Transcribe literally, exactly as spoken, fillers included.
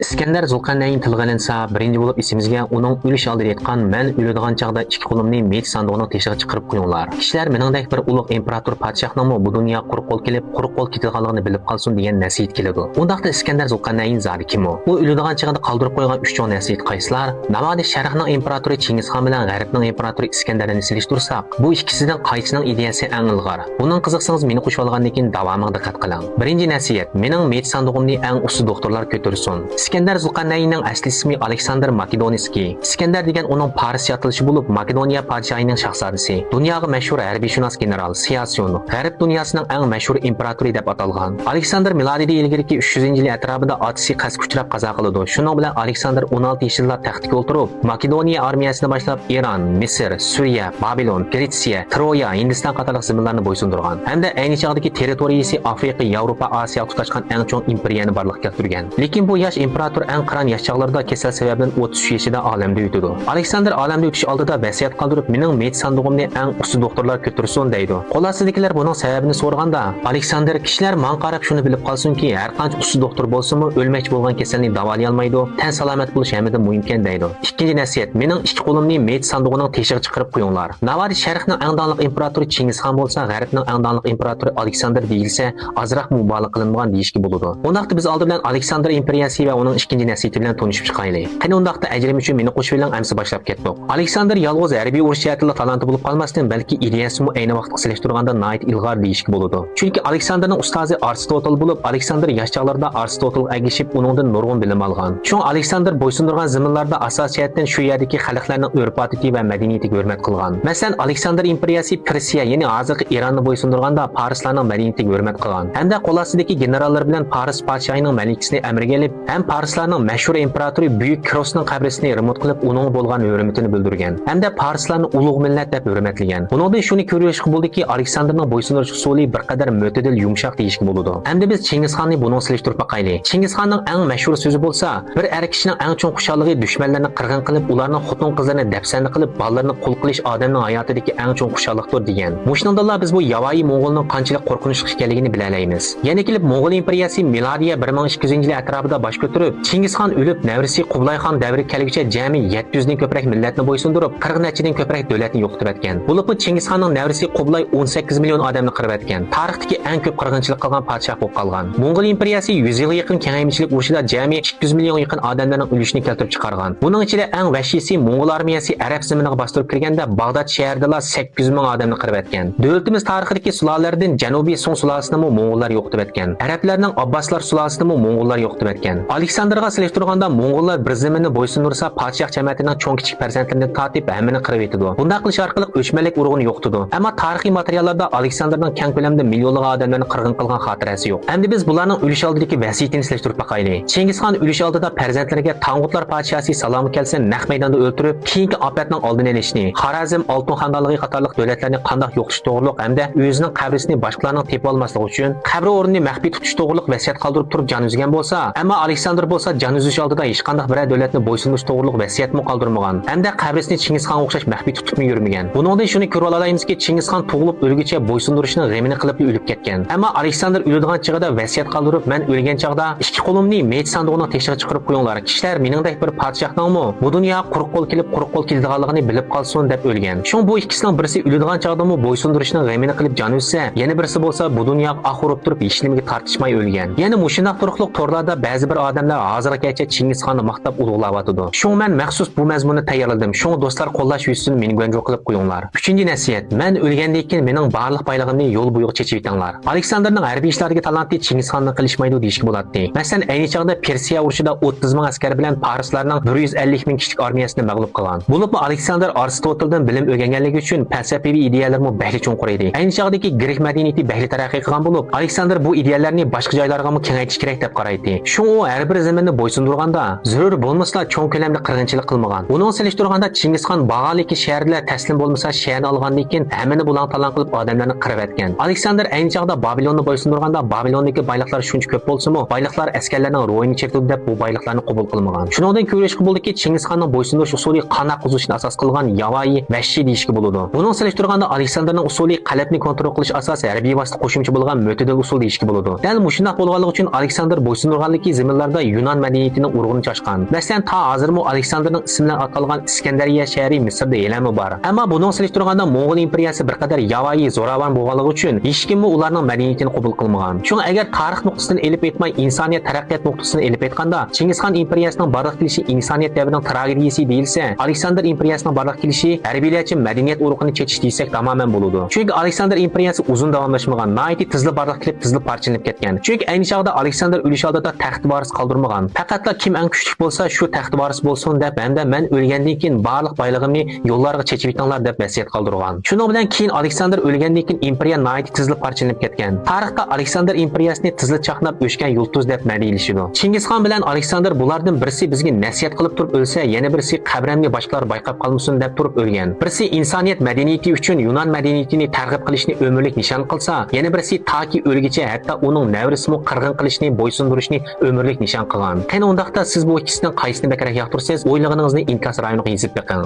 ئىسكەندەر زۇلقەرنەين تىلغا ئېلىنسا، بىرىنچى بولۇپ ئېسىمىزگە ئۇنىڭ ئۆلۈش ئالدىدا ئېيتقان، «مەن ئۆلىدىغان چاغدا ئىككى قولۇمنى مېيىت ساندۇقىنىڭ تېشىغا چىقىرىپ قويۇڭلار. كىشىلەر مېنىڭدەك بىر ئۇلۇغ ئىمپېراتور پادىشاھنىڭمۇ بۇ دۇنياغا قۇرۇق قول كېلىپ، قۇرۇق قول كېتىدىغانلىقىنى بىلىپ قالسۇن» دېگەن نەسىھەت كېلىدۇ. ئۇنداقتا ئىسكەندەر زۇلقەرنەين زادى كىم ئۇ؟ ئۇ ئۆلىدىغان چېغىدا قالدۇرۇپ قويغان ئۈچ چوڭ نەسىھەت قايسىلار؟ ناۋادا شەرقنىڭ ئىمپېراتورى چىڭگىزخان بىلەن غەربنىڭ ئىمپېراتورى ئىسكەندەرنى سېلىشتۇرساق، بۇ ئىككىسىدىن قايسىنىڭ ئىدىيەسى ئەڭ ئىلغار؟ بۇنىڭغا قىزىقسىڭىز، مېنى قوشۇۋالغاندىن كېيىن داۋامىغا دىققەت قىلىڭ. بىرىنچى نەسىھەت، مېنىڭ مېيىت ساندۇقۇمنى ئەڭ ئۇستا دوختۇرلار كۆتۈرسۇن. ئىسكەندەر زۇلقەرنەيننىڭ ئەسلى ئىسمى ئالېكساندىر ماكېدونىسكىي. ئىسكەندەر دېگەن ئۇنىڭ پارسچە ئاتىلىشى بولۇپ، ماكېدونىيە پادىشاھىنىڭ شاھزادىسى، دۇنياغا مەشھۇر ھەربىيشۇناس گېنېرال، سىياسىيون، غەرب دۇنياسىنىڭ ئەڭ مەشھۇر ئىمپېراتورى دەپ ئاتالغان. ئالېكساندىر مىلادىدىن ئىلگىرىكى ئۈچ يۈزىنچى يىلى ئەتراپىدا ئاتىسى قەستكە ئۇچراپ قازا قىلىدۇ. شۇنىڭ بىلەن ئالېكساندىر ئون ئالتە يېشىدىلا تەختكە ئولتۇرۇپ، ماكېدونىيە ئارمىيەسىنى باشلاپ، ئىران، مىسىر، سۈرىيە، بابىلون، گرېتسىيە، ترويا، ھىندىستان قاتارلىق زېمىنلارنى بويسۇندۇرغان ھەمدە ئەينى چاغدىكى تېررىتورىيىسى ئافرىقا، ياۋروپا، ئاسىياغا تۇتاشقان ئەڭ چوڭ ئىمپېرىيەنى بارلىققا كەلتۈرگەن. لېكىن بۇ ياش ئىمپېراتور ئەڭ قىران ياش چاغلىرىدا كېسەل سەۋەبىدىن ئوتتۇز ئۈچ يېشىدا ئالەمدىن ئۆتىدۇ. ئالېكساندىر ئالەمدىن ئۆتۈش ئالدىدا ۋەسىيەت قالدۇرۇپ، «مېنىڭ مېيىت ساندۇقۇمنى ئەڭ ئۇستا دوختۇرلار كۆتۈرسۇن» دەيدۇ. قول ئاستىدىكىلەر بۇنىڭ سەۋەبىنى سورىغاندا، ئالېكساندىر، «كىشىلەر ماڭا قاراپ شۇنى بىلىپ قالسۇنكى، ھەرقانچە ئۇستا دوختۇر بولسىمۇ، ئۆلمەكچى بولغان كېسەلنى داۋالىيالمايدۇ، تەن سالامەت بولۇش ھەممىدىن مۇھىمكەن» دەيدۇ. ئىككىنچى نەسىھەت، مېنىڭ ئىككى قولۇمنى مېيىت ساندۇقىنىڭ تېشىغا چىقىرىپ قويۇڭلار. ناۋادا شەرقنىڭ ئەڭ داڭلىق ئىمپېراتورى چىڭگىزخان بولسا، غەربنىڭ ئەڭ داڭلىق ئىمپېراتورى ئالېكساندىر دېيىلسە، ئازراقمۇ مۇبالىغە قىلىنمىغان دېيىشكە بولىدۇ. ئۇنداقتا بىز ئالدى بىلەن ئالېكساندىر ئىمپېرىيەسى ۋە ئۇنىڭ ئىككىنچى نەسىھىتى بىلەن تونۇشۇپ چىقايلى. قېنى ئۇنداقتا، ئەجرىم ئۈچۈن مېنى قوشۇۋېلىڭ، ئەمسە باشلاپ كەتتۇق. ئالېكساندىر يالغۇز ھەربىي ئۇرۇش جەھەتتىلا تالانتى بولۇپ قالماستىن، بەلكى ئىدىيەسىمۇ ئەينى ۋاقىتقا سېلىشتۇرغاندا ناھايىتى ئىلغار دېيىشكە بولىدۇ. چۈنكى ئالېكساندىرنىڭ ئۇستازى ئارستوتىل بولۇپ، ئالېكساندىر ياش چاغلىرىدا ئارستوتىلغا ئەگىشىپ، ئۇنىڭدىن نۇرغۇن بىلىم ئالغان. شۇڭا ئالېكساندىر بويسۇندۇرغان زېمىنلاردا ئاساسىي جەھەتتىن شۇ يەردىكى خەلقلەرنىڭ ئۆرپ-ئادىتى ۋە مەدەنىيىتىگە ھۆرمەت قىلغان. مەسىلەن، ئالېكساندىر ئىمپېرىيەسى پېرسىيە، يەنى ھازىرقى ئىراننى بويسۇندۇرغاندا، پارسلارنىڭ مەدەنىيىتىگە ھۆرمەت قىلغان ھەمدە قول ئاستىدىكى گېنېراللىرى بىلەن پارس پادىشاھىنىڭ مەلىكىسىنى ئەمرىگە ئېلىپ، ھەم پارسلارنىڭ مەشھۇر ئىمپېراتورى بۈيۈك كىروسنىڭ قەبرىسىنى رېمونت قىلىپ، ئۇنىڭغا بولغان ھۆرمىتىنى بىلدۈرگەن ھەمدە پارسلارنى ئۇلۇغ مىللەت دەپ ھۆرمەتلىگەن. بۇنىڭدىن شۇنى كۆرۈۋېلىشقا بولىدۇكى، ئالېكساندىرنىڭ بويسۇندۇرۇش ئۇسۇلى بىر قەدەر مۆتىدىل، يۇمشاق دېيىشكە بولىدۇ. ئەمدى بىز چىڭگىزخاننى بۇنىڭغا سېلىشتۇرۇپ باقايلى. چىڭگىزخاننىڭ ئەڭ مەشھۇر سۆزى بولسا، بىر ئەر كىشىنىڭ ئەڭ چوڭ خۇشاللىقى دۈشمەنلەرنى قىرغىن قىلىپ، ئۇلارنىڭ خوتۇن-قىزلىرىنى دەپسەندە قىلىپ، بالىلىرىنى قۇل قىلىش ئادەمنىڭ ھاياتىدىكى ئەڭ چوڭ خۇشاللىقتۇر، دېگەن. مۇشۇنىڭدىنلا بىز بۇ ياۋايى موڭغۇلنىڭ قانچىلىك قورقۇنچلۇق ئىكەنلىكىنى بىلەلەيمىز. يەنە كېلىپ موڭغۇل ئىمپېرىيەسى مىلادىيە بىر مىڭ ئىككى يۈزىنچى يىل ئەتراپىدا باش كۆتۈرۈپ، چىڭگىزخان ئۆلۈپ، نەۋرىسى قۇبلايخان دەۋرىگە كەلگۈچە جەمئىي يەتتە يۈزدىن كۆپرەك مىللەتنى بويسۇندۇرۇپ، قىرىق نەچچىدىن كۆپرەك دۆلەتنى يوقىتىۋەتكەن. بولۇپمۇ چىڭگىزخاننىڭ نەۋرىسى قۇبلاي ئون سەككىز مىليون ئادەمنى قىرىۋەتكەن. تارىختىكى ئەڭ كۆپ قىرغىنچىلىق قىلغان پادىشاھ بولۇپ قالغان. موڭغۇل ئىمپېرىيەسى يۈز يىلغا يېقىن كېڭەيمىچىلىك ئۇرۇشىدا جەمئىي ئىككى يۈز مىليونغا يېقىن ئادەملەرنىڭ ئۆلۈشىنى كەلتۈرۈپ چىقارغان. بۇنىڭ ئىچىدە ئەڭ ۋەھشىيسى موڭغۇل ئارمىيەسى ئەرەب زېمىنىغا باستۇرۇپ كىرگەندە، باغداد شەھىرىدىلا سەككىز يۈز مىڭ ئادەمنى قىرىۋەتكەن. دۆلىتىمىز تارىخىدىكى سۇلالىلەردىن جەنۇبىي سۇڭ سۇلالىسىنىمۇ موڭغۇللار يوقىتىۋەتكەن. ئەرەبلەرنىڭ ئابباسلار سۇلالىسىنىمۇ موڭغۇللار يوقىتىۋەتكەن. ئالېكساندىرغا سېلىشتۇرغاندا، موڭغۇللار بىر زېمىننى بويسۇندۇرسا، پادىشاھ جەمەتىنىڭ چوڭ-كىچىك پەرزەنتلىرىنى تارتىپ ھەممىنى قىرىۋېتىدۇ. بۇنداق قىلىش ئارقىلىق ئۆچمەنلىك ئۇرۇقىنى يوقىتىدۇ. ئەمما تارىخىي ماتېرىياللاردا ئالېكساندىرنىڭ كەڭ كۆلەمدە مىليونلىغان ئادەملەرنى قىرغىن قىلغان خاتىرىسى يوق. ئەمدى بىز بۇلارنىڭ ئۆلۈش ئالدىدىكى ۋەسىيىتىنى سېلىشتۇرۇپ باقايلى. چىڭگىزخان ئۆلۈش ئالدىدا پەرزەنتلىرىگە تاڭغۇتلار پادىشاھى سالامغا كەلسە نەق مەيداندا ئۆلتۈرۈپ، كېيىنكى ئاپەتنىڭ ئالدىنى ئېلىشنى، خارەزم، ئالتۇن خەندانلىقى قاتارلىق دۆلەتلەرنى قانداق يوقىتىش توغرۇلۇق ھەمدە ئۆزىنىڭ قەبرىسىنى باشقىلارنىڭ تېپىۋالماسلىقى ئۈچۈن قەبرە ئورنىنى مەخپىي تۇتۇش توغرۇلۇق ۋەسىيەت قالدۇرۇپ تۇرۇپ جان ئۈزگەن بولسا، ئەمما ئالېكساندىر بولسا جان ئۈزۈش ئالدىدا ھېچقانداق بىرەر دۆلەتنى بويسۇندۇرۇش توغرۇلۇق ۋەسىيەتمۇ قالدۇرمىغان ھەمدە قەبرىسىنى چىڭگىزخانغا ئوخشاش مەخپىي تۇتۇپمۇ يۈرمىگەن. بۇنىڭدىن شۇنى كۆرۈۋالالايمىزكى، چىڭگىزخان تۇغۇلۇپ ئۆلگۈچە بويسۇندۇرۇشنىڭ غېمىنى قىلىپلا ئۆلۈپ كەتكەن. ئەمما ئالېكساندىر ئۆلىدىغان چېغىدا ۋەسىيەت قالدۇرۇپ، «مەن ئۆلگەن چاغدا ئىككى قولۇمنى مېيىت ساندۇقىنىڭ تېشىغا چىقىرىپ قويۇڭلار. كىشىلەر مېنىڭدەك بىر پادىشاھنىڭمۇ بۇ دۇنياغا قۇرۇق قول كېلىپ، قۇرۇق قول كېتىدىغانلىقىنى بىلىپ قالسۇن» دەپ ئۆلگەن. شۇڭا بۇ ئىككىسىنىڭ بىرسى ئۆلىدىغان چاغدىمۇ بويسۇندۇرۇشنىڭ غېمىنى قىلىپ جان ئۈزسە، يەنە بىرسى بولسا بۇ دۇنياغا ئاھ ئۇرۇپ تۇرۇپ، ھېچنېمىگە تارتىشماي ئۆلگەن. يەنە مۇشۇنداق تۇرۇقلۇق تورلاردا بەزى بىر ئادەملەر ھازىرغىچە چىڭگىزخاننى ماختاپ ئۇلۇغلاۋاتىدۇ. شۇڭا مەن مەخسۇس بۇ مەزمۇننى تەييارلىدىم. شۇڭا دوستلار قوللاش يۈزىسىدىن مېنى گۇەنجۇ قىلىپ قويۇڭلار. ئۈچىنچى نەسىھەت، مەن ئۆلگەندىن كېيىن مېنىڭ بارلىق بايلىقىمنى يول بويىغا چېچىۋېتىڭلار. ئالېكساندىرنىڭ ھەربىي ئىشلاردىكى تالانتى چىڭگىزخاندىن قېلىشمايدۇ دېيىشكە بولاتتى. مەسىلەن، ئەينى چاغدا پېرسىيە ئۇرۇشىدا ئوتتۇز مىڭ ئەسكەر بىلەن پارسلارنىڭ بىر يۈز ئەللىك مىڭ كىشىلىك ئارمىيەسىنى مەغلۇپ قىلغان. بولۇپمۇ ئالېكساندىر ئارستوتىلدىن بىلىم ئۆگەنگەنلىكى ئۈچۈن پەلسەپىۋى ئىدىيەلىرىمۇ بەكلا چوڭقۇر ئىدى. ئەينى چاغدىكى گرېك مەدەنىيىتى بەكلا تەرەققىي قىلغان بولۇپ، ئالېكساندىر بۇ ئىدىيەلەرنى باشقا جايلارغىمۇ كېڭەيتىش كېرەك دەپ قارايتتى. شۇڭا ئۇ ھەر بىر زېمىننى بويسۇندۇرغاندا، زۆرۈر بولمىسىلا چوڭ كۆلەمدە قىرغىنچىلىق قىلمىغان. ئۇنىڭغا سېلىشتۇرغاندا، چىڭگىزخان باغالىكى شەھەردىلا تەسلىم بولمىسا، شەھەرنى ئالغاندىن كېيىن ھەممىنى بۇلاڭ-تالاڭ قىلىپ، ئادەملەرنى قىرىۋەتكەن. ئالېكساندىر ئەينى چاغدا بابىلوننى بويسۇندۇرغاندا، بابىلوندىكى بايلىقلار شۇنچە كۆپ بولسىمۇ، بايلىقلار ئەسكەرلەرنىڭ روھىنى چىرىتىدۇ دەپ، بۇ بايلىقلارنى قوبۇل قىلمىغان. شۇنىڭدىن كۆرۈۋېلىشقا بولىدۇكى، چىڭگىزخاننىڭ بويسۇندۇرۇش ئۇسۇلى قان ئاققۇزۇشنى ئاساس قىلغان ياۋايى، ۋەھشىي دېيىشكە بولىدۇ. بۇنىڭغا سېلىشتۇرغاندا، ئالېكساندىرنىڭ ئۇسۇلى قەلبنى كونترول قىلىش ئاساسى ھەربىي ۋاسىتە قوشۇمچە بولغان مۆتىدىل ئۇسۇل دېيىشكە بولىدۇ. دەل مۇشۇنداق بولغانلىقى ئۈچۈن ئالېكساندىر بويسۇندۇرغانلىكى زېمىنلاردا يۇنان مەدەنىيىتىنىڭ ئۇرۇقىنى چاچقان. مەسىلەن، تا ھازىرمۇ ئالېكساندىرنىڭ ئىسمى بىلەن ئاتالغان ئىسكەندەرىيە شەھىرى مىسىردا ھېلىمۇ بار. ئەمما بۇنىڭ سېلىشتۇرغاندا موڭغۇل ئىمپېرىيەسى بىر قەدەر ياۋايى، زوراۋان بولغانلىقى ئۈچۈن ھېچكىممۇ ئۇلارنىڭ مەدەنىيىتىنى قوبۇل قىلمىغان. شۇڭا ئەگەر تارىخ نۇقتىسىدىن ئېلىپ ئېيتماي، ئىنسانىيەت تەرەققىيات نۇقتىسىدىن ئېلىپ ئېيتقاندا، چىڭگىزخان ئىمپېرىيەسىنىڭ بارلىققا كېلىشى ئىنسانىيەت دەۋرىنىڭ تراگېدىيىسى دېيىلسە، ئالېكساندىر ئىمپېرىيەسىنىڭ بارلىققا كېلىشى ھەربىيلەرچە مەدەنىيەت ئۇرۇقىنى چېچىش دېيىسەك تامامەن بولىدۇ. چۈنكى ئالېكساندىر ئىمپېرىيەسى ئۇزۇن داۋاملاشمىغان، ناھايىتى تېزلا بارلىققا كېلىپ، تېزلا پارچىلىنىپ كەتكەن. چۈنكى ئەينى چاغدا ئالېكساندىر ئۆلۈش ئالدىدا تەخت ۋارىس قالدۇرمىغان. پەقەتلا كىم ئەڭ كۈچلۈك بولسا، شۇ تەخت ۋارىس بولسۇن دەپ، ھەمدە مەن ئۆلگەندىن كېيىن بارلىق بايلىقىمنى يوللارغا چېچىۋېتىڭلار دەپ ۋەسىيەت قالدۇرغان. شۇنىڭ بىلەن كېيىن ئالېكساندىر ئۆلگەندىن كېيىن ئىمپېرىيە ناھايىتى تېزلا پارچىلىنىپ كەتكەن. تارىختا ئالېكساندىر ئىمپېرىيەسىنى تېزلا چاقناپ ئۆچكەن يۇلتۇز دەپ مەدھىيلىشىدۇ. چىڭگىزخان بىلەن ئالېكساندىر بۇلاردىن بىرسى بىزگە نەسىھەت قىلىپ تۇرۇپ ئۆلسە، يەنە بىرسى قەبرەمنى باشقىلار بايقاپ قالمىسۇن دەپ تۇرۇپ ئۆلگەن. بىرسى ئىنسانىيەت مەدەنىيىتى ئۈچۈن يۇنان مەدەنىيىتىنى تەرغىب قىلىشنى ئۆمۈرلۈك نىشان قىلسا، يەنە بىرسى تاكى ئۆلگۈچە ھەتتا ئۇنىڭ نەۋرىسىمۇ قىرغىن قىلىشنى، بويسۇندۇرۇشنى ئۆمۈرلۈك نىشان قىلغان. قېنى ئۇنداقتا سىز بۇ ئىككىسىدىن قايسىنى بەكرەك ياقتۇرىسىز؟ ئويلىغىنىڭىزنى ئىنكاس رايونىغا يېزىپ بېقىڭ.